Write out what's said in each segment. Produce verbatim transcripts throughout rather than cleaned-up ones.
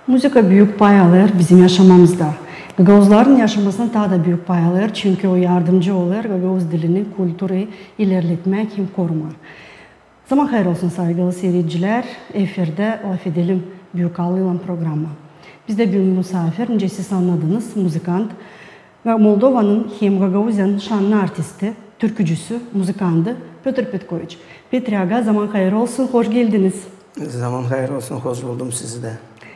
Muzıka büük pay alêr bizim yaşamamızda. Gagauzların yaşamasına taa da büük pay alêr, çünkü o yardımcı olêr gagauz dilini, kulturayı ilerletmää hem korumaa. Zaman hayır olsun, saygılı siiredicilär, efirdä "LafEdelim" Büük Alıylan programma. Bizdä büün musaafir, nicä siz annadınız, muzıkant, Moldovanın hem Gagauziyanın şannı artisti, türkücüsü, muzıkantı Pötr Petkoviç. Petri aga, zaman hayır olsun, hoş geldiniz. Zaman hayır olsun, hoş buldum sizi dä.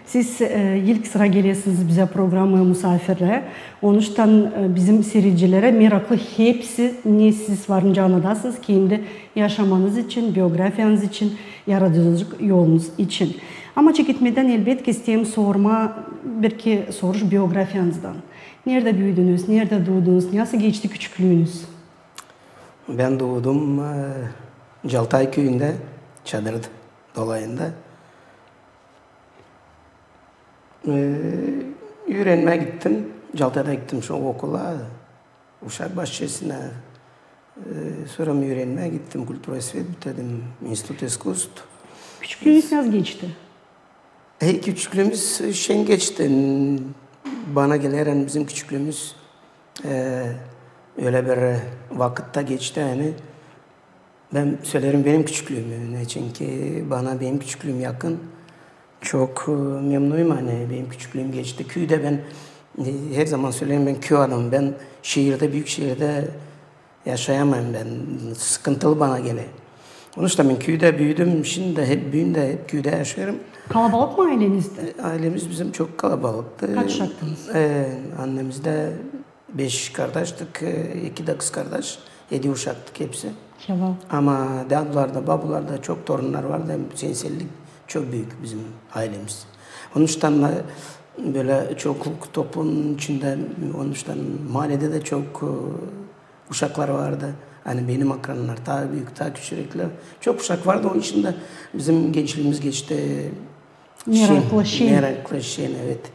Siz, e, ilk sıra gelesiniz bizä programaya musaafirlää. Onuştan, e, bizim siiredicilerä meraklı hepsi, ne siz var nicä annadasınız kendi yaşamanız için, biografiyanız için, yaradıcılık yolunuz için. Ama çeketmedän, elbetki, isteerim sormaa bir-iki soruş biografiyanızdan. Neredä büüdünüz, neredä duudunuz, nasıl geçti küçüklüünüz? Bän duudum, e, Caltay küüyündä, Çadır dolayında. E, üürenmää gittim, Caltayda gittim şu okula, uşak başçasına. E, sora üürenmää gittim, kultura i svet bitirdim, institut iskusstv. Küçüklüünüz nasıl geçti? E, küçüklüümüz şen geçti. Bana geler, ani bizim küçüklüümüz, e, ölä bir, e, vakıtta geçti, ani bän söleerim benim küçüklüümü, neçin ki bana benim küçüklüüm yakın. Çok, e, memnunum, ani benim küçüklüüm geçti. Küüdä bän, e, herzaman söleerim, bän küü adamım. Bän şehirdä, büük şehirdä yaşayamayım bän, sıkıntılı bana geler. Onuştan bän küüdä büüdüm, şindi dä hep, büün dä hep küüdä yaşêêrım. Kalabalık mı aylenizdä? E, aylemiz bizim çok kalabalıktı. Kaç uşaktınız? E, annemizda beş kardaştık, e, iki dä kızkardaş, edi uşaktık hepsi. Ama dadularda, babularda çok torunnar vardı, hem cinsellik çok büük bizim aylemiz. Onuştan da bölä çokluk toplumun içindä, onuştan maaledä dä çok, e, uşaklar vardı. Ani benim akrannar, taa büük, taa küçüreklär. Çok uşak vardı, onun için dä bizim gençliimiz geçti. Meraklı, şen. Meraklı, şen, evet.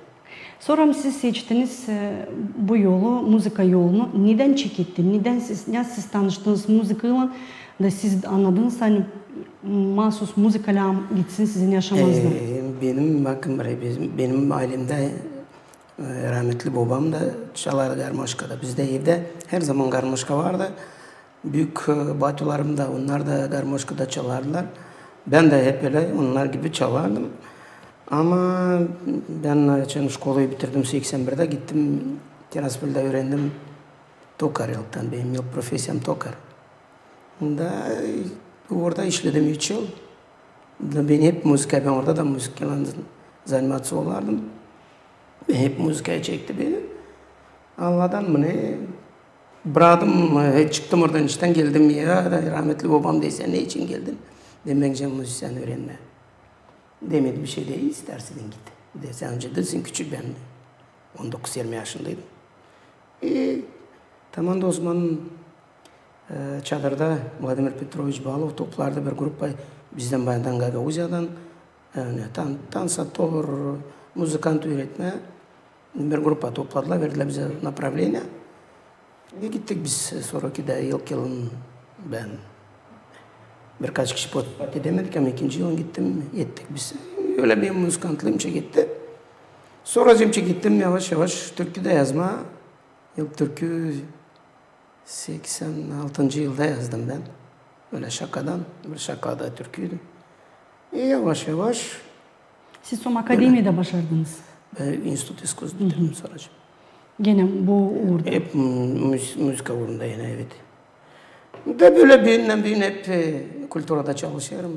Sora siz seçtiniz, e, bu yolu, muzıka yolunu. Nedän çeketti? Nedän siz, nasıl siz tanıştınız muzıkaylan da siz annadınız, ani maasuz muzıka lääzım gitsin sizin yaşamanızda? E, benim, bakın, bizim, benim aylemdä, e, rahmetli bobam da çalardı garmoşkada. Bizdä evdä herzaman garmoşka vardı. Büük, e, batularım da, onnar da garmoşkada çalardılar. Bän dä hep ölä onnar gibi çalardım. Ama bän, e, şkolayı bitirdim seksen birdä, gittim Tiraspolda üürendim tokarlıktan. Benim ilk profesiyam tokar. Da, e, orada işledim üç yıl. Da bän hep muzıka, bän orada da muzıkaylan zaниматься olardım. Hep muzıkaya çekti beni. Alladan mı ne, bradım, e, çıktım oradan iştän, geldim evä, da rahmetli bobam deer: "Sän ne için geldin?" Dedim: "Bän gidecäm muzıka üürenmää." Demedi: "Bir şey diil, isteersin git." Deer: "Sän öncä diilsin küçük, bän on dokuz, irmi yaşındaydım." E, tamam da o zaman, e, Çadırda Vladimir Petroviç Balov toplardı bir grupa bizdän, bayadan, Gagauziyadan, e, ne, tan-, tansator, muzıkant üüretmää. Bir grupa topladılar, verdilär bizä направление. Ve gittik biz, e, sora ki dä ilk yılın bän birkaç kişi pot-, pot edemedik, ama ikinci yılın gittim, ettik biz. Ölä benim muzıkantlıım çeketti. Sora zem çekettim yavaş-yavaş türkü dä yazmaa. İlk türkü seksän altıncı yılda yazdım bän. Ölä şakadan, bir şaka da türküydü. E, yavaş-yavaş. Siz sora akademiyada başardınız? E, institut iskusstv bitirdim sora. Genä bu uurda? Hep mu-, muz-, muzıka uurunda genä, evet. Da bölä büündän büün hep, e, kulturada çalışêrım.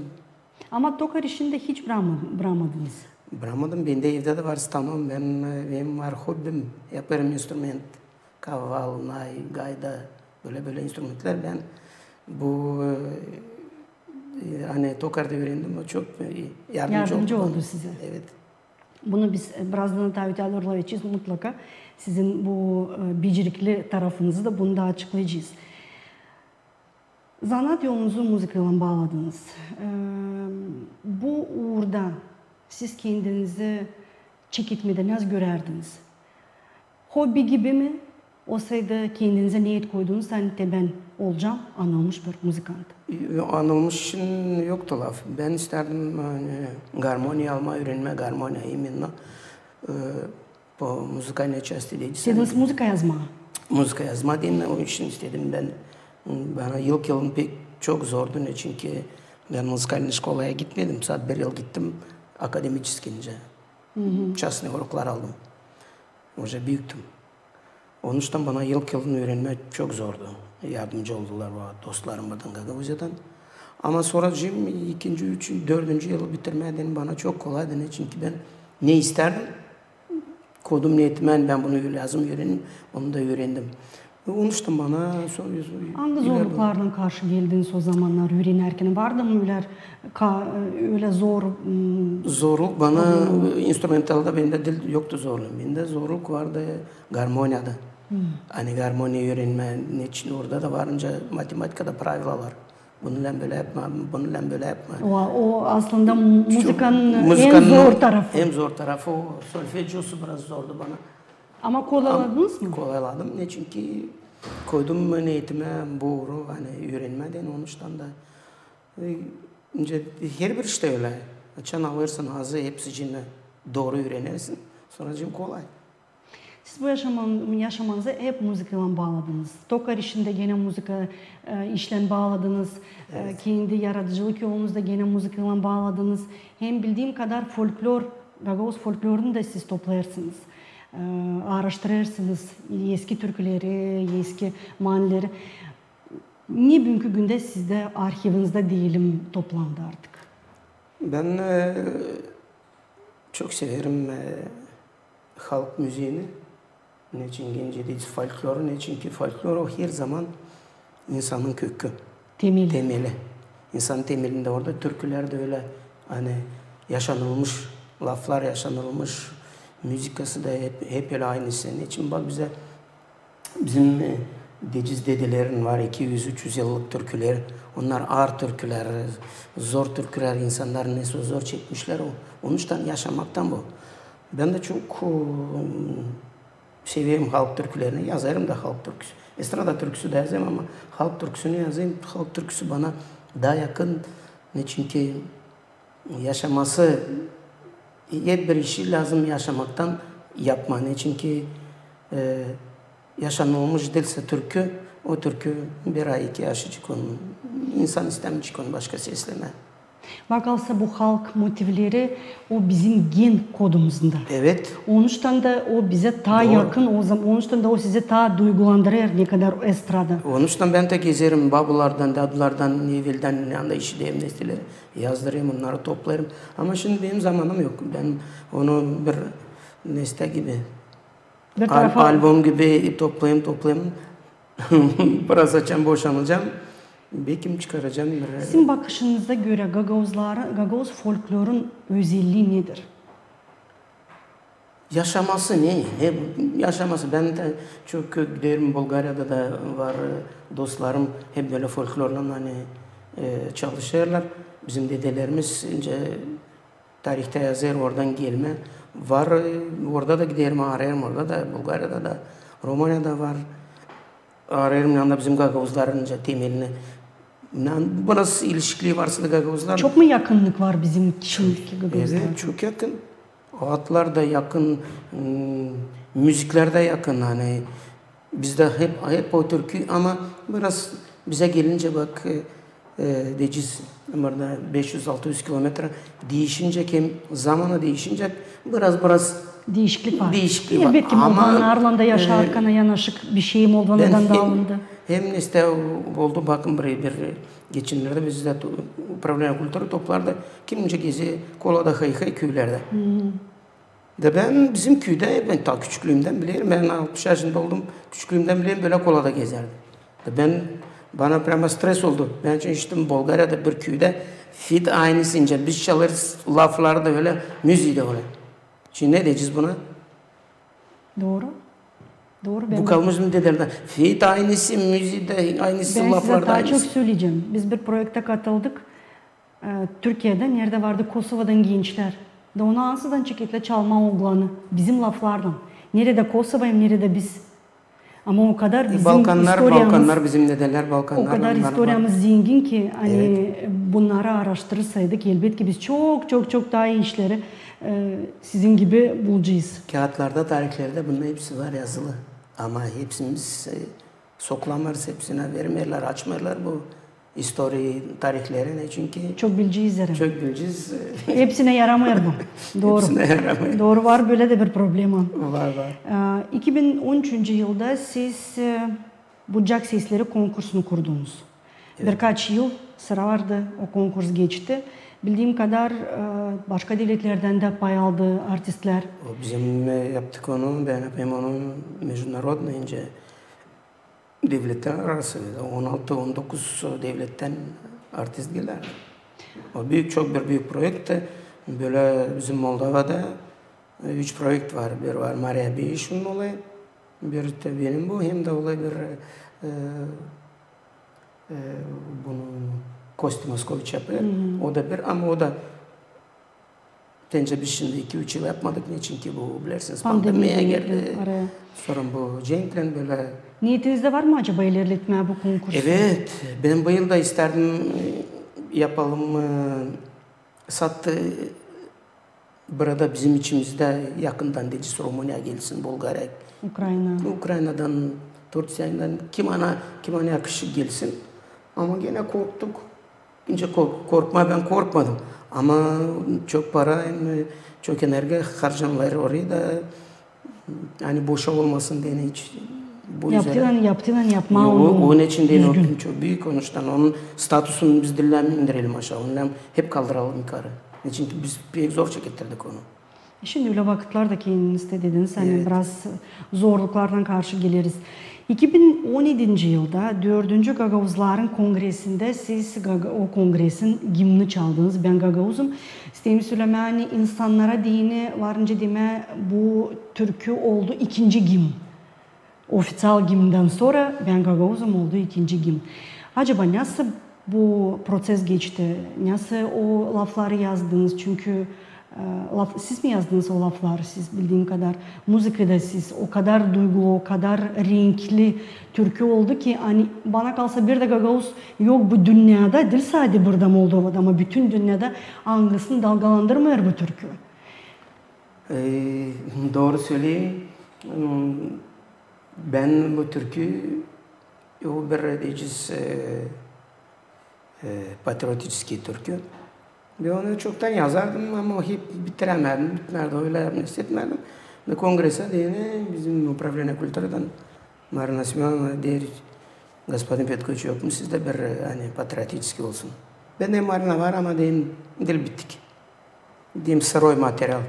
Ama tokar işini dä hiç brakma-, brakmadınız? Brakmadım, bendä evdä dä var stanok, bän, e, benim var hobim, yapêrım instrument. Kaval, nay, gayda, bölä-bölä instrumentlär. Bän bu, e, e, ani tokarda üürendim, o çok, e, yardımcı oldu sizä. Yardımcı oldu. Evet. Bunu biz, e, birazdan taa öteyä dooru lafedecez mutlaka. Sizin bu, e, becerikli tarafınızı da bunu da açıklayacez. Zanaat yolunuzu muzıkaylan baaladınız. E, bu uurda siz kendinizi çeketmedä nasıl görärdiniz? Hobi gibi mi? Osaydı kendinizä niyet koydunuz, ani te bän olacam anılmış bir muzıkant? Yo, anılmış için yoktu laf. Bän istärdim, ani, garmoniya almaa, üürenmää garmoniya, именно. e, po muzikalnıy çasti deyni. İstediniz muzıka yazmaa? Muzıka yazmaa deyni, onun için istedim bän. Bana ilk yılım pek çok zordu, neçin ki bän muzikalnıy şkolaya gitmedim. Sade bir yıl gittim akademiçeskiy, çastnıy uroklar aldım. Уже büüktüm. Onuştan bana ilk yılın üürenmää çok zordu. Yardımcı oldular bana dostlarım buradan, Gagauziyadan. Ama sora cim ikinci, üçüncü, dördüncü yılı bitirmää deyni bana çok kolaydı, neçin ki bän ne istärdim, koydum neetimä, ani bän bunu lääzım üürenim, onu da üürendim. Onuştan bana sora... Angı zorluklarlan karşı geldiniz o zamannar üürenärkän? Vardı mı ölä, ka-, ölä zor, m, zorluk bana, e, instrumentalda bendä diil yoktu zorluk. Bendä zorluk vardı garmoniyada. Ani garmoniya üürenmää, neçin orada da var nicä matematikada pravilalar. Bununnan bölä yapma, bununnan bölä yapma. O, o aslında muzıkanın en zor tarafı. En zor tarafı o, solfedjosu biraz zordu bana. Ama kolayladınız mı? Kolayladım. Neçin ki koydum neetimä bu uuru, ani üürenmää deyni, onuştan da, e, nicä herbir iştä ölä. Açan alırsan azı, hepsicini dooru üürenersin, sora cim kolay. Siz bu yaşaman-, yaşamanızı hep muzıkaylan baaladınız. Tokar işindä genä muzıka, e, işlän baaladınız. E, kendi yaradıcılık yolunuzda genä muzıkaylan baaladınız. Hem bildiim kadar folklor, gagauz folklorunu da siz toplêêrsınız. E, aaraştırêrsınız eski türküleri, eski manileri. Ne büünkü gündä sizdä arhivinizdä deyelim toplandı artık? Bän, e, çok severim, e, halk müziini. Neçin ki folkloru, neçin ki folklor o her zaman insanın kökü. Temeli. Temeli. İnsanın temelindä orada türkülär dä ölä, ani yaşanılmış laflar, yaşanılmış muzıkası da hep, hep ölä aynısı. Neçin bak bizä, bizim, e, deciz dedelerin var iki üz, üç üz yıllık türküleri. Onnar aar türkülär, zor türkülär, insannar nesoy zor çekmişlär o. Onuştan yaşamaktan bu. Bän dä çok, e, severim halk türkülerini, yazêrım da halk türküsü. Estrada türküsü dä yazêrım, ama halk türküsünü yazêrım. Halk türküsü bana daa yakın, neçin ki yaşaması, herbir işi lääzım yaşamaktan yapmaa. Neçin ki, e, yaşanılmış diilsä türkü, o türkü bir ay, iki ay şişecek, onu insan istämeyecek onu başka seslemää. Bakarsa, bu halk motivleri, o bizim gen kodumuzda. Evet. Onuştan da o bizä taa yakın, o zam-, onuştan da o sizi taa duygulandırêr, nekadar estrada. Onuştan bän dä gezerim, babulardan, dadulardan, eveldän ne anda işiderim, nesoy yazdırêrım, onnarı toplêêrım. Ama şindi benim zamanım yok. Bän onu bir, nesoy gibi, bir al-, tarafa albom gibi toplêêrım, toplêêrım. Biraz açan boşanacam, bekim çıkaracam bir. Sizin bakışınıza görä, gagauzlar-, gagauz folklorun özellii nedir? Yaşaması ne? Ne bu yaşaması? Bän dä çok giderim, Bulgariyada da var, e, dostlarım, hep bölä folklorlan, ani, e, çalışêrlar. Bizim dedelerimiz nicä tarihta yazêr, oradan gelmä. Var, e, orada da giderim, aarêêrım, orada da, Bulgariyada da, Romaniyada var. Aarêêrım, ani bizim gagauzların nicä temelini. Ani biraz ilişkili varsa da gagauzlar. Çok mu yakınlık var bizim şimdiki gagauzlarla? Evet, çok yakın. Adlar da yakın, m, müziklär dä yakın. Ani bizdä hep, hep o türkü, ama biraz bizä gelincä bak, e, e, deciz, burada beş üz, altı üz kilometra diişincä, hem zamanı diişincä, biraz, biraz diişiklik var. Diişiklik var. Elbetki, ama Moldovanlarlan da, e, yaşarkan yanaşık bir şey Moldovandan da alındı. Hem nesoy oldu, bakın, bir, bir geçenlerdä bizdä tu-, upravleniye kulturı toplardı, kiminci gezä kolada, hay-hay küülerdä. Da bän bizim küüdä, bän taa küçüklüümdän bilerim, bän altmış yaşında oldum, küçüklüümdän bilerim, bölä kolada gezärdim. Da bän, bana прямо stres oldu. Bän şiştim Bulgariyada bir küüdä, fit aynısınca biz çalêrız, lafları da ölä, müziği dä ölä. Şindi ne deyecez buna? Dooru. Dooru. Bu kalmış mı dedelerdän? Fit aynısı, müziği dä aynısı, lafları da aynısı. Bän sizä taa çok söleyecäm. Biz bir proektä katıldık. E, Türkiyedä, neredä vardı Kosovadan gençlär. Da onu ansızdan çeketlär çalmaa oglanı. Bizim laflarlan. Neredä Kosova hem neredä biz. Ama o kadar bizim Balkanlar, istoriyamız, Balkanlar, bizim nedenler Balkanlar, o kadar istoriyamız zengin ki, ani bunnarı aaraştırsaydık, elbetki biz çok, çok, çok taa ii işleri sizin gibi bulacez. Kaatlarda, tarihlerdä bunun hepsi var yazılı. Ama hepsimiz soklamêrız, hepsinä vermeerlär, açmêêrlar bu istoriya tarihlerini, çünkü çok bilecez. Çok bilecez. Hepsinä yaramêêr bu. Dooru. Hepsinä yaramêêr. Dooru, var bölä dä bir problema. Var, var. İki bin on üçüncü yılda siz Bucak sesleri konkursunu kurdunuz. Evet. Birkaç yıl sıra vardı, o konkurs geçti. Bildiim kadar başka devletlerdän dä pay aldı artistlär. O bizim yaptık onu, bän yapêrım onu международный, nicä devletlär arası, on altı, on dokuz devlettän artist geler. O büük, çok bir büük proekt. Bölä bizim Moldovada üç proekt var. Bir var Mariya Bişunun olayı, bir dä benim bu, hem dä olay bir bunu Kostya Moskoviç yapêr. O da bir, ama o da Tence biz şindi iki-üç yıl yapmadık, neçin ki bu, bilersiniz, pandemiya girdi. Sora bu cenklän bölä. Niyetinizdä var mı acaba ilerletmää bu konkursu? Evet, bän bu yıl da istärdim yapalım. Sattı burada bizim içimizdä yakından deyecez, Rumıniya gelsin, Bulgariya. Ukrayna. Ukraynadan, Türkiyedan kim ana, kim ana yakışık gelsin. Ama genä korktuk. Nicä korkmaa bän korkmadım. Ama çok para hem çok energiya harcanêr oraya da, ani boşa olmasın deyni hiç. Yaptılan, yaptılan yapmaa. Onun için deyni o çok büük, onuştan onun statusunu biz diil lääzım indirelim aşaa, onu lääzım hep kaldıralım yukarı. Neçin ki biz pek zor çekettirdik onu. Şindi ölä vakıtlarda, kendiniz dä dediniz, ani biraz zorluklarlan karşı geleriz. İki bin on edinci yılda dördüncü gagauzların kongresindä siz o kongresin gimnini çaldınız, Bän gagauzum. İsteerim sölemää, ani insannara deyni var nicä demää, bu türkü oldu ikinci gimn. Ofiţial gimndän sora Bän gagauzum oldu ikinci gimn. Acaba nasıl bu proţes geçti? Nasıl o lafları yazdınız? Çünkü siz mi yazdınız o lafları, siz bildiim kadar? Muzıkayı da siz, o kadar duygulu, o kadar renkli türkü oldu ki, ani bana kalsa bir dä gagauz yok bu dünnedä, diil sade burada Moldovada, ama bütün dünnedä angısını dalgalandırmêêr bu türkü. Dooru söleyim, bän bu türkü, o bir deyecez patriotiçeskiy türkü. Bän onu çoktan yazardım, ama hep bitirämedim, bitmärdi, ölä yapmaa istemädim. Da kongrestä deyni bizim upravleniya kulturadan Marina Semönovna deer, Gospodin Petkoviç, yok mu sizdä bir, ani patriotiçeskiy olsun? Bän deerim, Marina, var, ama deyim, diil bitik. Deyim, sıroy material.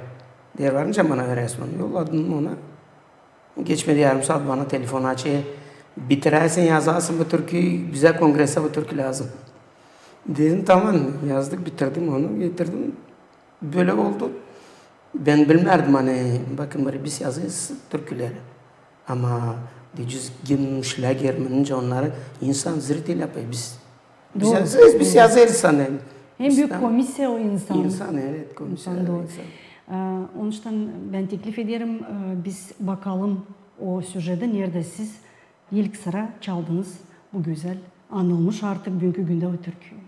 Deer, var nicä bana verersin onu. Yolladım ona. Geçmedi yarım saat, bana telefon açêr. Bitiräsin, yazasın bu türkü, bizä kongrestä bu türkü lääzım. Dedim, tamam, yazdık, bitirdim onu, getirdim. Bölä oldu. Bän bilmärdim, ani, bakın, bir biz yazêrız türküleri. Ama deyecez, gimn, şlyager, nicä onnarı insan, zritel yapêr, biz Biz yazêrız, biz yazêrız, ani. En büük komissiya o insan. İnsan, evet, komissiya, insan. Onuştan bän teklif ederim, biz bakalım o süjedä, neredä siz ilk sıra çaldınız bu gözäl, anılmış artık büünkü gündä o türküyü.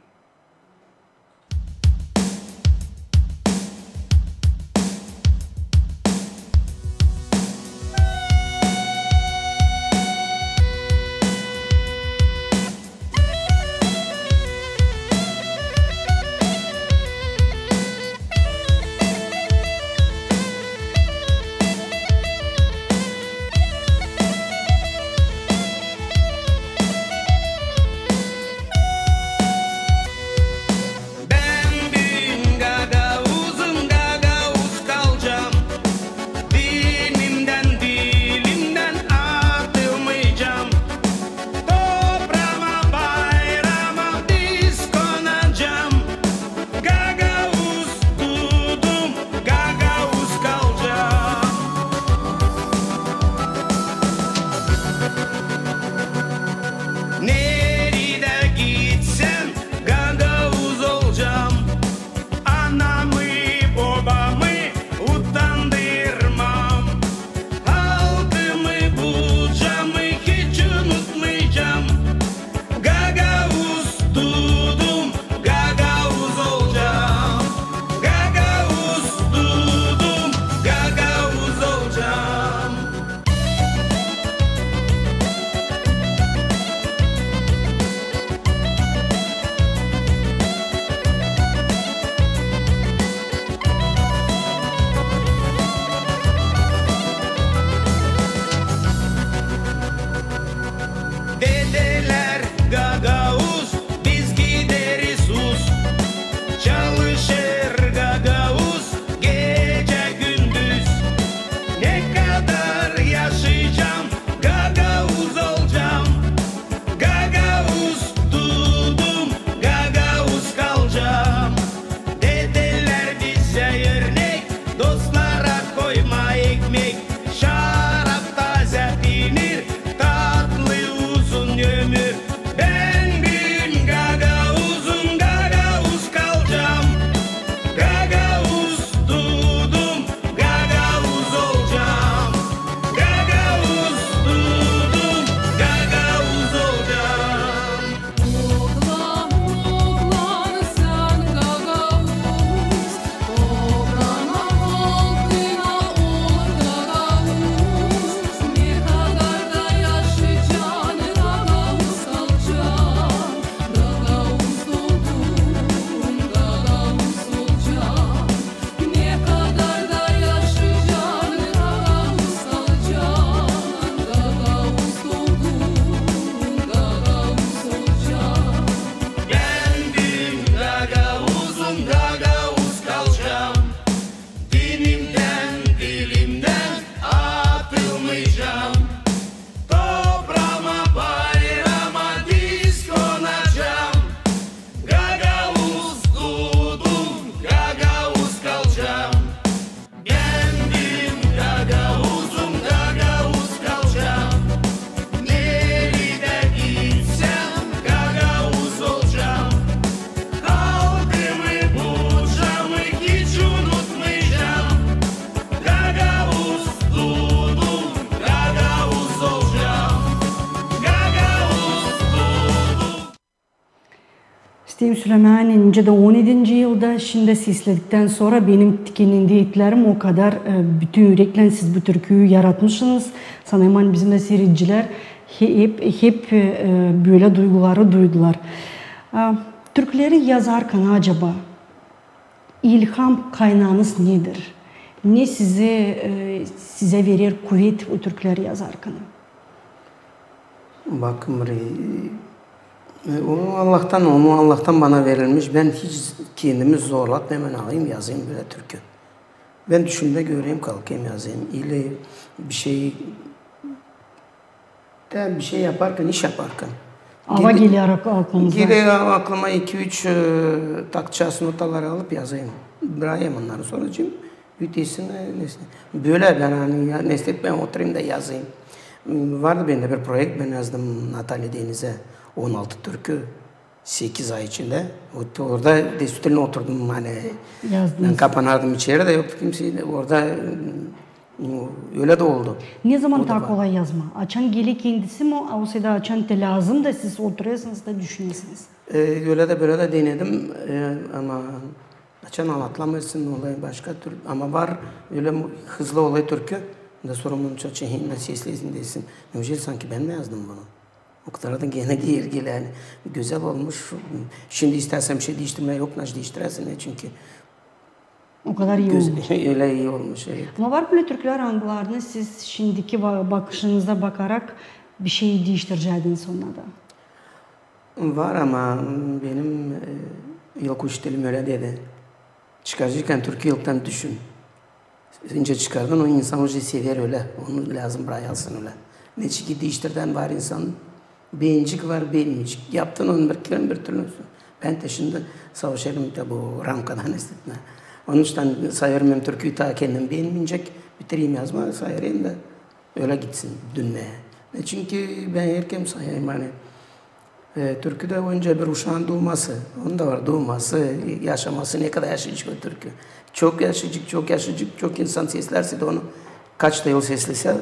Seyf Süleymani, nicä dä on edinci yılda, şindi seslediktän sora benim tikenindi etlerim o kadar, e, bütün üreklän siz bu türküyü yaratmışınız. Sanêrım, ani bizim dä siiredicilär he-, hep, hep, e, bölä duyguları duydular. A, türküleri yazarkan acaba ilham kaynaanız nedir? Ne sizi, e, sizä verer kuvet o türküleri yazarkan? Bakın, e, onu Allahtan, onu Allahtan bana verilmiş. Bän hiç kendimi zorlatmêêrım, alayım, yazayım bölä türkü. Bän düşündüüm, görerim, kalkayım, yazayım. İle bir şey, da bir şey yaparkan, iş yaparkan. Ava geler ak-, aklınıza? Geler aklıma iki-üç, e, taktça, notaları alıp yazayım. Brakayım onnarı, sora ötesini, e, nesä, bölä bän, ani, ya, nesä, bän oturayım da yazayım. Vardı bendä bir proekt, bän yazdım Natalya Denizä on altı türkü sekiz ay içindä. O, orada действительно oturdum, ani bän kapanardım içeri dä, yoktu kimsä, orada, m, ölä dä oldu. Ne zaman taa kolay yazmaa? Açan geler kendisi mi, osa da açan te lääzım da siz oturêrsınız da düşünersiniz? E, ölä dä, bölä dä denedim, e, ama açan alatlamêêrsın, olay başka türlü. Ama var ölä hızlı olêr türkü, da sora onu çok şey, hem dä seslesin, desin: "Neujeli sanki bän mi yazdım bunu?" O kadar da genä geer geler, ani gözäl olmuş. Şindi istärsän bir şey diiştirmää, yok, nasıl diiştirersin, ne, çünkü o kadar ii olmuş. Ölä ii olmuş, evet. Ama var bölä türkülär, angılarını siz şindiki ba-, bakışınıza bakarak bir şey diiştirecädiniz onnarda? Var, ama benim, e, ilk uçitelim ölä dedi: "Çıkaracekkan türkü, ilktän düşün. Nicä çıkardın, o insan uje sever ölä. Onu lääzım brakasın ölä." Neçin ki diiştirdän var insan, beenecek var, beenmeyecek. Yaptın onu bir kerä, bir türlü. Bän dä şindi savaşêrım da bu ramkadan estetmää. Onuştan sayêrım hem türküyü taa kendim beenmeyecek, bitireyim yazmaa, sayêrım hem dä ölä gitsin dünneyä. Neçin ki bän herkerä sayêrım, ani, e, türkü dä önce bir uşaan duuması, onda var duuması, yaşaması, ne kadar yaşayacek o türkü. Çok yaşayacek, çok yaşayacek, çok insan seslersä dä onu, kaç ta yıl seslesä,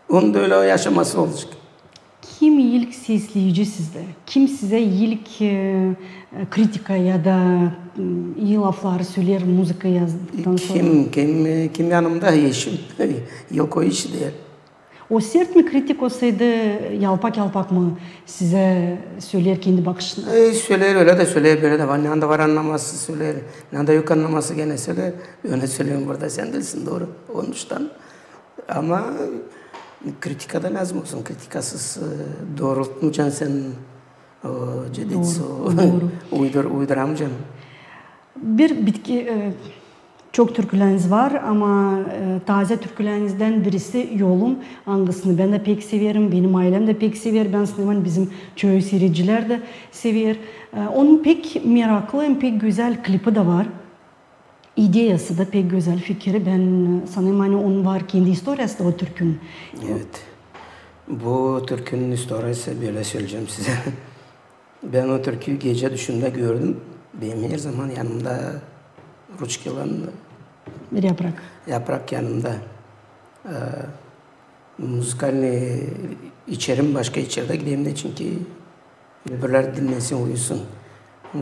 onun da ölä o yaşaması olacek. Kim ilk sesleyici sizdä? Kim sizä ilk, e, e, kritika ya da, m, ii lafları söleer muzıka yazdıktan sora? Kim, kim, e, kim yanımda? Eşim. İlk o iş deer. O sert mi kritik olsaydı, yalpak-yalpak mı sizä söleer kendi bakışını? E, söleer, ölä dä söleer, bölä dä var. Neredä var annaması, söleer. Neredä yok annaması, genä söleer. Önä söleerim, burada sän diilsin dooru. Onuştan. Ama kritika da lääzım olsun. Kritikasız, e, doorultmayacan sän, o, cedetsiz, o, uydur-, uyduramayacan. Bir bitki, e, çok türküleriniz var, ama, e, taazä türkülerizdän birisi Yolum, angısını bän dä pek severim, benim aylem dä pek sever, bän sanêrım, bizim çoyu siiredicilär dä sever. E, onun pek meraklı hem pek gözäl klipi dä var. İdeası da pek gözäl, fikiri. Bän, e, sanêrım, ani onun var kendi istoriyası da o türkünün. Evet. Bu türkünün istoriyası, bölä söleyecäm sizä. Bän o türküyü gecä düşümdä gördüm. Benim her zaman yanımda ruçkalan, yaprak. Yaprak yanımda. E, muzıkalnıy içerim, başka içerdä gideyim dä, çünkü öbürlär dinlesin, uyusun.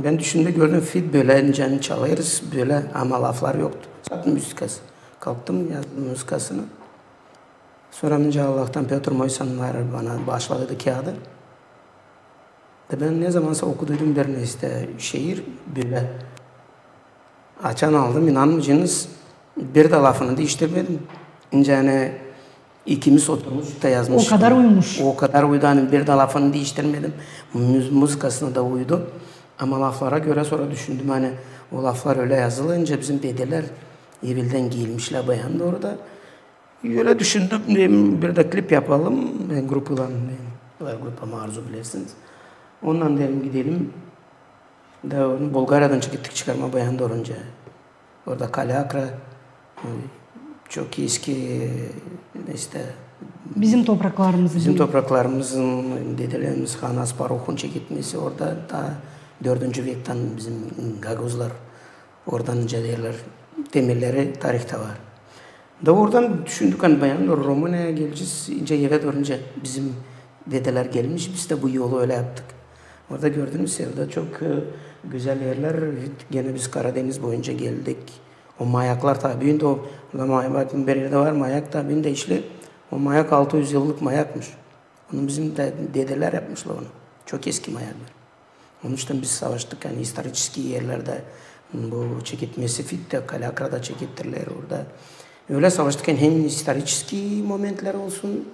Bän düşümdä gördüm, fit bölä, nicä çalêrız bölä, ama laflar yoktu. Zaten muzıkası. Kalktım, yazdım muzıkasını. Sora nicä Allahtan Pötr Moysan var, bana baaşladı kiyaadı. Da bän ne zamansa okuduydum bir nesä şiir, bölä. Açan aldım, inanmayacanız, bir dä lafını diiştirmedim. Nicä ani ikimiz oturmuştuk da yazmıştık. O kadar uymuş. O kadar uydu, ani bir dä lafını diiştirmedim. Muz-, muzıkasına da uydu. Ama laflara görä sora düşündüm, ani o laflar ölä yazılınca bizim dedelär eveldän gelmişlär Bayandooruda. Ölä düşündüm, dedim, bir dä klip yapalım, bän grupaylan, bän, var grupam Arzu, bilersiniz. Ondan dedim, gidelim. Da onu Bulgariyadan çıktık çıkarmaa Bayandoorunca. Orada Kalâkra, e, çok eski, e, nesä, bizim topraklarımızın, bizim topraklarımızın, dedelerimiz Han Aspar Ruhun çeketmesi orada, taa dördüncü vektan bizim gagauzlar oradan nicä deerlär, temelleri tarihta var. Da oradan düşündük, ani Bayandoor, Rumuniyaya gelecez, nicä evä dönecez, bizim dedelär gelmiş, biz dä bu yolu ölä yaptık. Orada gördünüz, orada çok, e, gözäl erlär. Genä biz Karadeniz boyunca geldik. O mayaklar taa büün dä o, orada mayak, bir erdä var mayak, taa büün dä işlär. O mayak altı üz yıllık mayakmış. Onu bizim dä dedelär yapmışlar onu. Çok eski mayaklar. Onuştan biz savaştık, ani istoriçeskiy erlerdä, bu çeketmesi fitte, Kalâkrada çekettirlär orada. Ölä savaştık, ani hem istoriçeskiy momentlär olsun,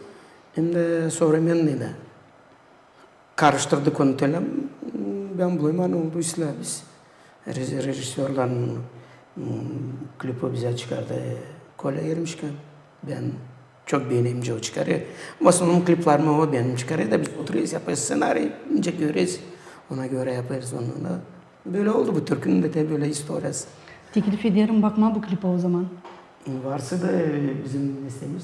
hem dä sovremennıy da. Karıştırdık onu tölä, bän bulayım, ani oldu islää biz. Reži-, režissörların, m, klipi bizä çıkardı Kolä Ermişka. Bän çok beenerim, nicä o çıkarêr. Ama sonunda kliplarımı o benim çıkarêr da biz oturêrız, yapêrız sţenariy, nicä göreriz, ona görä yapêrız onu da. Bölä oldu bu türkünün dä te bölä istoriyası. Teklif ederim bakmaa bu klipä o zaman. Varsa da, e, bizim listemiz.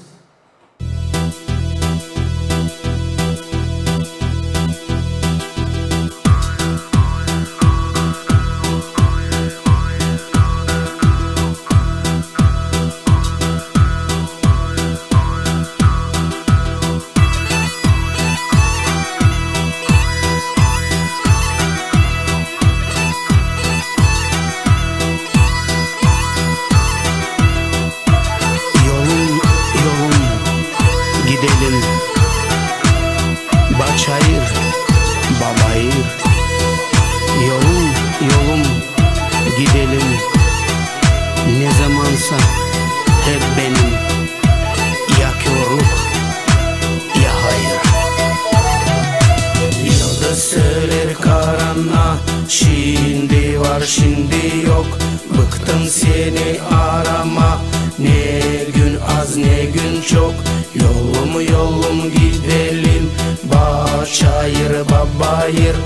Yolum, yolum, gidelim. Ba çayır, ba bayır. Yolum, yolum, gidelim. Ne zamansa hep benim ya körlük, ya hayır. Yıldız söleer karanaa, şindi var, şindi yok. Bıktım seni aramaa, ne gün az, ne gün çok. Yolum, yolum, gidelim, ba çayır, ba bayır.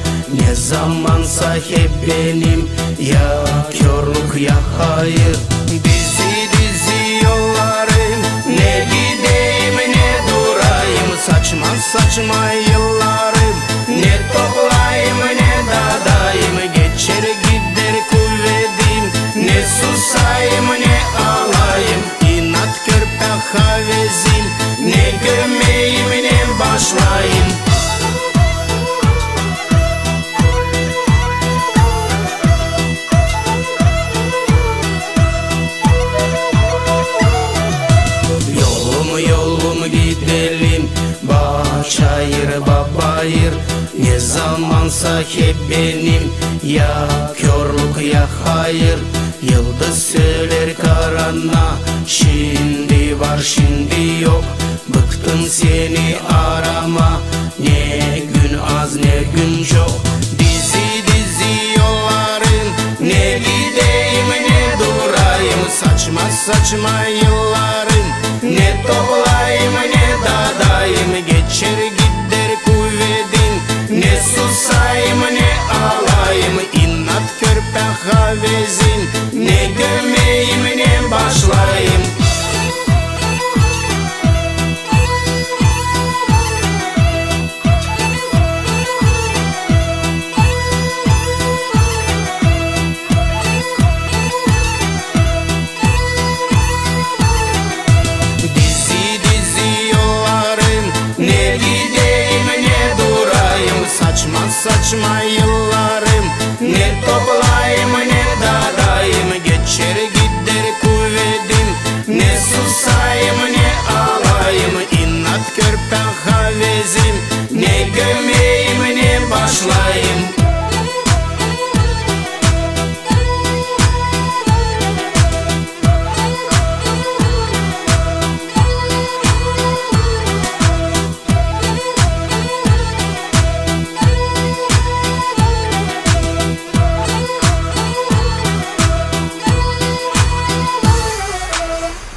Ne zamansa hep benim ya körlük, ya hayır. Dizi, dizi yollarım, ne gideyim, ne durayım. Saçma, saçma yıllarım, ne toplayım, ne dadayım. Geçer gider kuvedim, ne susayım, ne alayım. İnat körpä havezim, ne gömeyim, ne başlayım. Yolum, yolum, gidelim, ba çayır, ba bayır. Ne zamansa hep benim ya körlük, ya hayır. Yıldız söleer karanaa, şindi var, şindi yok. Bıktım seni aramaa, ne gün az, ne gün çok. Dizi, dizi yollarım, ne gideyim, ne durayım. Saçma, saçma yıllarım, ne toplayım, ne dadayım. Geçer gider kuvedim, ne susayım, ne alayım. İnat körpä havezim, ne gömeyim, ne başlayım. Dizi, dizi yollarım, ne gideyim, ne durayım. Saçma, saçma yıllarım, ne toplayım, ne dadayım. Geçer gider kuvedim, ne susayım, ne alayım. İnat körpä havezim, ne gömeyim, ne başlayım.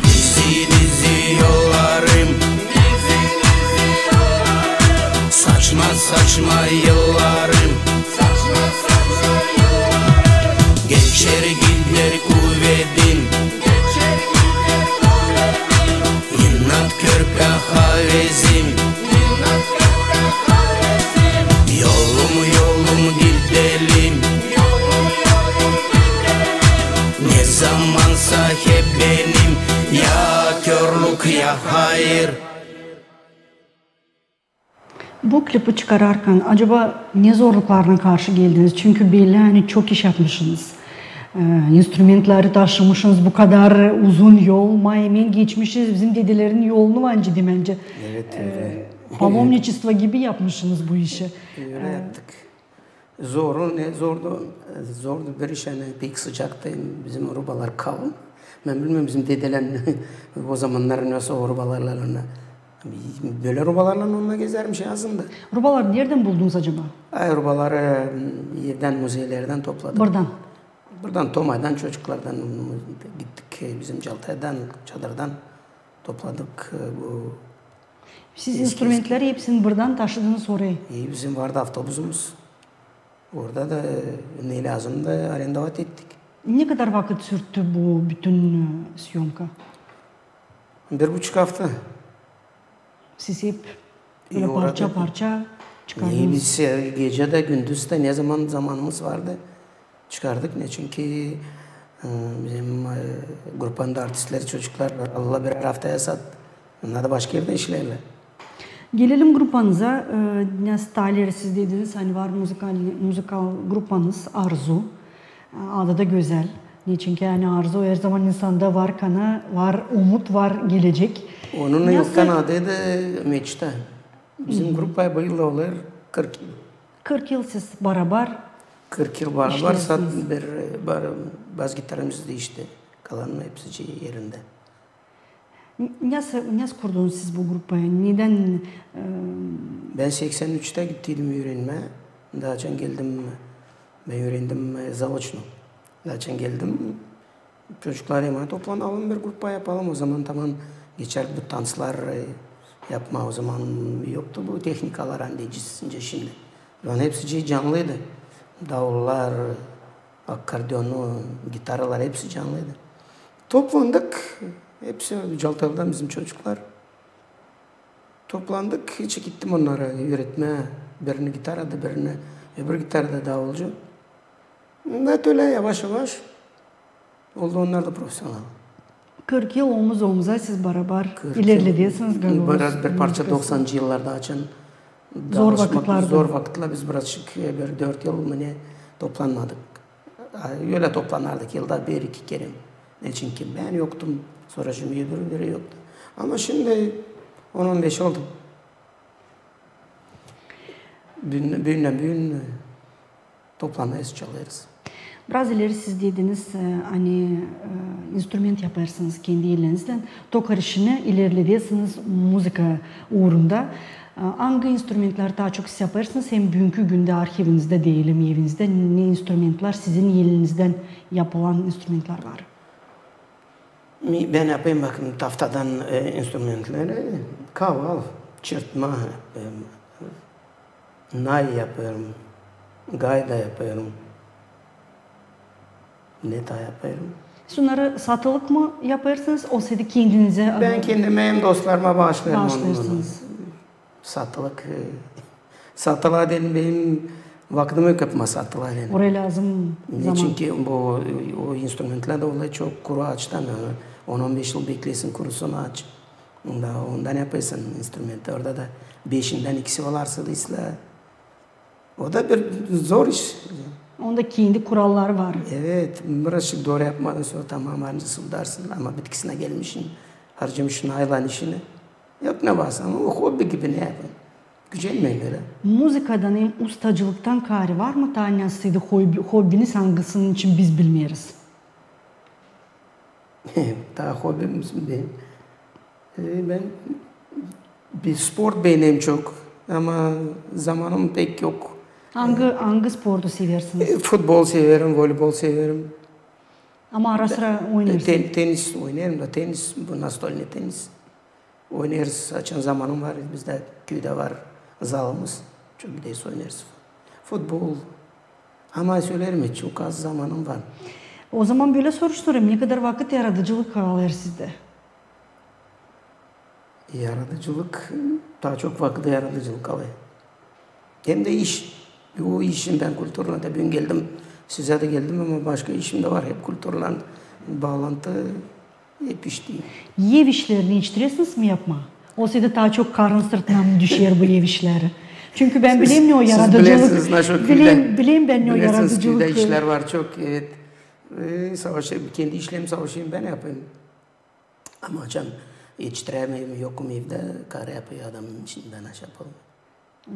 Dizi, dizi yollarım. Saçma, saçma yıllarım. Geçer gider kuvedim. İnat körpä havezim. Yolum, yolum, gidelim. Ne zamansa hep benim ya körlük, ya hayır. Bu klipi çıkararkan, acaba ne zorluklarına karşı geldiniz? Çünkü belli, ani çok iş yapmışınız. E, instrumentleri taşımışınız bu kadar uzun yol, ma emen geçmişiniz bizim dedelerin yolunu var, demäncä. Evet, öyle. Palomniçestvo gibi yapmışınız bu işi. Öyle yaptık. Zoru, ne zordu, zordu bir iş, ani pek sıcaktı, bizim rubalar kalın. Bän bilmeerim, bizim dedelär o zamannar nasıl o rubalarlan onnar. Bölä rubalarlan onnar gezärmiş yazın da. Rubaları neredän buldunuz acaba? Ay, rubaları evdän, muzeylerdän topladık. Buradan? Buradan, Tomaydan, çocuklardan gittik, bizim Çaltaydan, çadırdan topladık bu. Siz instrumentleri hepsini buradan taşıdınız oraya? E, bizim vardı avtobusumuz. Orada da ne lääzımdı, arendovat ettik. Ne kadar vakıt sürttü bu bütün, e, съёмка? Bir buçuk afta. Siz hep bölä parça-parça çıkardınız? E, biz, e, gecä dä, gündüz dä, ne zaman zamanımız vardı, çıkardık. Ne, çünkü, e, bizim, e, grupanın da artistleri, çocuklar aldılar birär aftaya sat. Onnar da başka erdä işleerlär. Gelelim grupanıza. E, ne, taa ileri siz dediniz, ani var muzıkal, muzıkal grupanız Arzu. E, adı da gözäl. Neçin ki, ani arzu her zaman insanda var, kana var, umut var, gelecek. Onun yok, kanadıydı meçta. Bizim grupaya bu yıl olêr kırk yıl. Kırk yıl siz barabar işleersiniz. Kırk yıl barabar, sat bir, bar-, bas gitaramız da işti. Kalanın hepsi şey erindä. N-, nasıl, nasıl kurdunuz siz bu grupayı? Nedän, e... Bän seksän üçtä gittiydim üürenmää. Taa açan geldim, bän üürendim, e, zaoçno. Taa açan geldim, çocuklara deerim, toplanalım, bir grupa yapalım. O zaman taman geçärdik bu tanslar, e, yapmaa. O zaman yoktu bu tehnikalar, ani deyecez şindi. Onnar hepsi canlıydı. Davullar, akkordeonu, gitaralar, hepsi canlıydı. Toplandık. Hepsi Çaltaylıdan bizim çocuklar. Toplandık, hiç gittim onnara üüretmää. Birini gitarada, birini öbür gitarada davulcu. Öyle yavaş-yavaş oldu onnar da profesional. Kırk yıl omuz-omuza siz barabar ilerledesiniz, galiba. Barabar bir parça doksancı yıllarda açan zor vakıtlarda. Zor vakıtlar, biz birazcık, e, bir dört yıl mı ne toplanmadık. A, ölä toplanardık yılda bir-iki kerä. Neçin ki bän yoktum, sora şindi müdürü biri yoktu. Ama şindi on-on beş oldu. Büün, büündän büün, e, toplanêrız, çalêrız. Biraz ileri siz dediniz, e, ani, e, instrument yapêrsınız kendi ellerizdän, tokar işini ilerledesiniz muzıka uurunda. E, angı instrumentleri taa çok siz yapêrsınız, hem büünkü gündä arhivinizdä deyelim, evinizdä ne instrumentler, sizin elinizdän yapılan instrumentler var? Mi, bän yapêrım, bakın, taftadan, e, instrumentleri, kaval, çırtma, e, nay yapêrım, gayda yapêrım, ne taa yapêrım. Siz onnarı satılık mı yapêrsınız, olsaydı kendinizä? Bän kendimä hem dostlarıma baaşlêêrım. Baaşlêêrsınız. Satılık, e, satılıa deyni benim vakıdım yok yapmaa satılıa deyni. Oraya lääzım zaman. Neçin ki bu, o instrumentlerdä olêr çok kuru aaçtan, ani on-on beş yıl beklesin, kurusun aaç. Onda, ondan yapêrsın instrumenti. Orada da beşindän ikisi olarsa da islää. O da bir zor iş. Onda kendi kuralları var. Evet, birazcık dooru yapmadın, sora tamam, harcısın, ama bitkisinä gelmişin, harcamışın aylan işini. Yok ne varsa, ama o hobi gibi ne yapayım. Gücenmeyin ölä. Muzıkadan hem ustacılıktan kaarä var mı taa neysä hobi, hobiniz, angısının için biz bilmeeriz? Taa hobim benim. E, bän bir sport beenerim çok, ama zamanım pek yok. Angı, angı sportu seversiniz? E, futbol severim, voleybol severim. Ama ara-sıra oynêêrsınız? Ten-, tenis oynêêrım da, tenis, bu настольный tenis. Oynêêrız, açan zamanım var, bizdä küüdä var zalımız, çok gideriz, oynêêrız futbol. Ama söleerim, çok az zamanım var. O zaman bölä soruş sorêrım, ne kadar vakıt yaradıcılık alêr sizdä? Yaradıcılık, taa çok vakıdı yaradıcılık alêr. Hem dä iş. O işim, bän kulturaylan da büün geldim, sizä dä geldim, ama başka işim dä var, hep kulturaylan baalantı, hep işteyim. Ev işlerini isteersiniz mi yapmaa? Olsaydı taa çok karın sırtına mı düşer bu ev işleri? Çünkü bän bileyim ne o yaradıcılık. Siz bilersiniz, naşo küüdä. Bileyim, bileyim bän ne o yaradıcılık. Bilersiniz, küüdä işlär var çok, evet. E, savaşêrım, kendi işlerimi savaşêrım bän yapêrım. Ama açan etiştirämeerim, yokum evdä, karı yapêr, adamın işini, bän aşa yapêrım.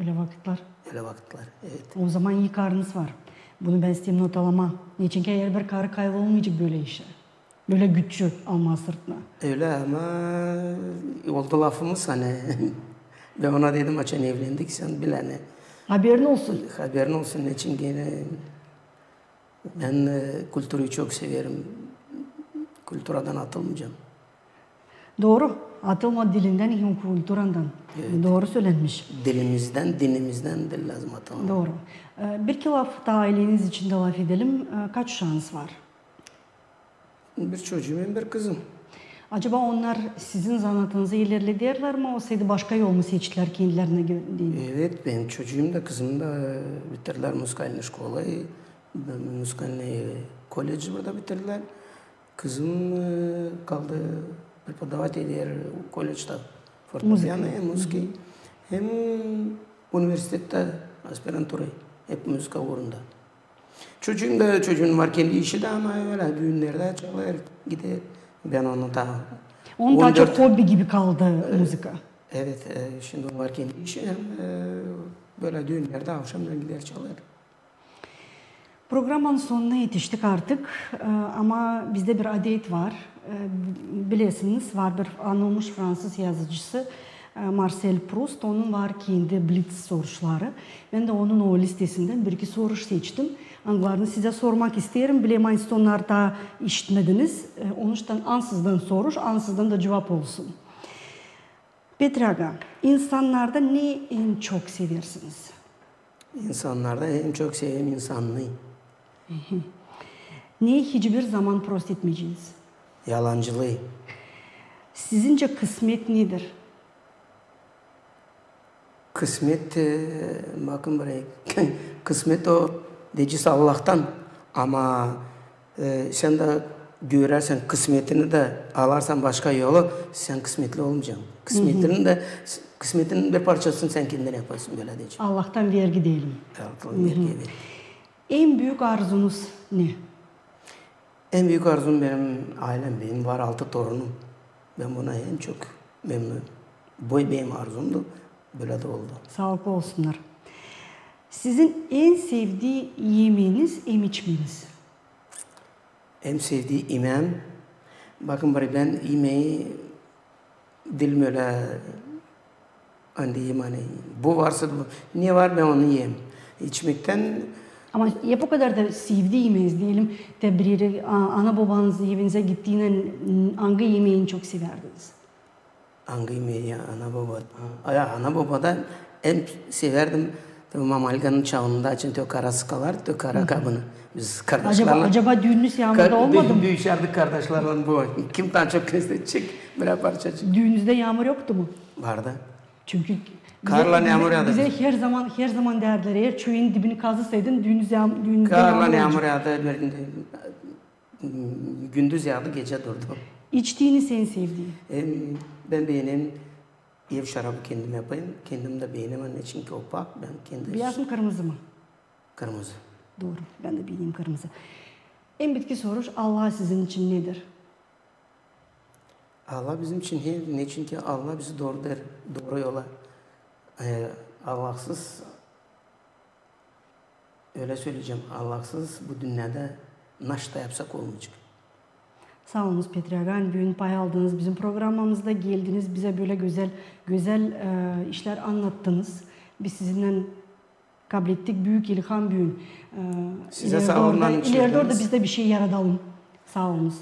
Ölä vakıtlar. Ölä vakıtlar, evet. O zaman ii karınız var. Bunu bän isteerim notalamaa. Neçin ki herbir karı kayıl olmayacek bölä işä. Bölä güçlü almaa sırtına. Ölä, ama oldu lafımız, ani bän ona dedim, açan evlendik, sän bil, ani. Haberin olsun. Haberin olsun, neçin genä bän, e, kulturayı çok severim. Kulturadan atılmayacam. Dooru. Atılma dilindän hem kulturandan. Evet. Dooru sölenmiş. Dilimizdän, dinimizdän diil lääzım atılmaa. Dooru. E, bir iki laf taa ayleniz içindä lafedelim. E, kaç uşaanız var? Bir çocuum hem bir kızım. Acaba onnar sizin zanaatınızı ilerlederlär mi, olsaydı başka yol mu seçtilär kendilerinä gö-, deyni? Evet, benim çocuum da, kızım da, e, bitirdilär музыкальный школу, e, музыкальный колледж burada bitirdilär. Kızım, e, kaldı преподаватель, e, kolleçtä fortepiyano hem muzıka, hem universitettä aspirantura, hep muzıka uurunda. Çocuum da, çocuumun var kendi işi dä, ama ölä düünnerdä çalêr, gider. Bän onu taa... Onun taa çok hobi gibi kaldı muzıka. Evet, e, şindi onun var kendi işi, hem, e, bölä düünnerdä avşamdan gider çalêr. Programmanın sonuna etiştik artık, e, ama bizdä bir adet var. E, bilersiniz, var bir anılmış fransız yazıcısı, e, Marsel Prust, onun var kendi blitz soruşları. Bän dä onun o listesindän bir iki soruş seçtim. Angılarını sizä sormak isteerim. Bilerim, ani siz onnarı taa işitmediniz. E, onuştan ansızdan soruş, ansızdan da cuvap olsun. Petri aga, insannarda ne en çok seversiniz? İnsannarda en çok severim insannıı. Ne hiçbir zaman prost etmeyeceniz? Yalancılıı. Sizincä kısmet nedir? Kısmet, e, bakın burayı. Kısmet o deyecez Allahtan. Ama, e, sän dä görärsän kısmetini dä alarsan başka yolu, sän kısmetli olmayacan. Kısmetinin dä, kısmetinin bir parçasını sän kendin yaparsın, bölä deyecäm. Allahtan vergi deyelim. Allahtan vergi, evet. En büük arzunuz ne? En büük arzum benim aylem, benim var altı torunum. Bän buna en çok memnunum. Bu benim arzumdu, bölä dä oldu. Saalıklı olsunnar. Sizin en sevdii imeeniz hem içmeeniz? En sevdii imeem. Bakın, bir bän imeyi diilim ölä, ani deyim, ani bu varsa, bu, ne var, bän onu iyerim. İçmektän... Ama hep o kadar da sevdii imeeniz deyelim, te bir ere, a, ana-bobanız evinizä gittiynän, angı imeyi en çok severdiniz? Angı imeyi ana-boba? Ya, ana-bobada en sevärdim, te Mamalganın çaanında açan te o kara sıkalar, te o kara kabını. Biz kardaşlarlan... Acaba, acaba düününüz yaamurda olmadı mı? Büü-, büüşärdik kardaşlarlan bu. Kim taa çok isteyecek bir parçacık. Düününüzdä yaamur yoktu mu? Vardı. Çünkü karlan yaamur yaadı. Bizä her zaman, her zaman deerdilär, eer çüveyin dibini kazısaydın, düününüzdä yaam-, düününüzdä yaamur yaadı. Karlan yaamur yaadı, gündüz yaadı, gecä durdu. İçtiiniz en sevdii? Em, bän beenerim ev şarabı, kendim yapêrım, kendim dä beenerim, ani çünkü o pak, bän kendim... Beyaz mı, kırmızı mı? Kırmızı. Dooru, bän dä beenerim kırmızı. En bitki soruş, Allah sizin için nedir? Allah bizim için her, neçin ki Allah bizi dooru der, dooru yola. E, Allahsız, ölä söleyecäm, Allahsız bu dünnedä naşta yapsak olmayacek. Saa olunuz, Petri aga, ani büün pay aldınız bizim programmamızda, geldiniz bizä bölä gözäl, gözäl, e, işlär annattınız. Biz sizinnän kablettik büük ilham büün. E, sizä saa olun, ani çaadınız. İleri dooru da biz dä bir şey yaradalım. Saa olunuz.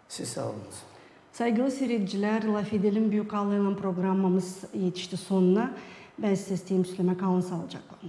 Siz saa olunuz. Saygılı siiredicilär, "Lafedelim" Büük Allaylan programmamız etişti sonuna. Bän sizä isteerim sölemää, kalın saalıcaklan.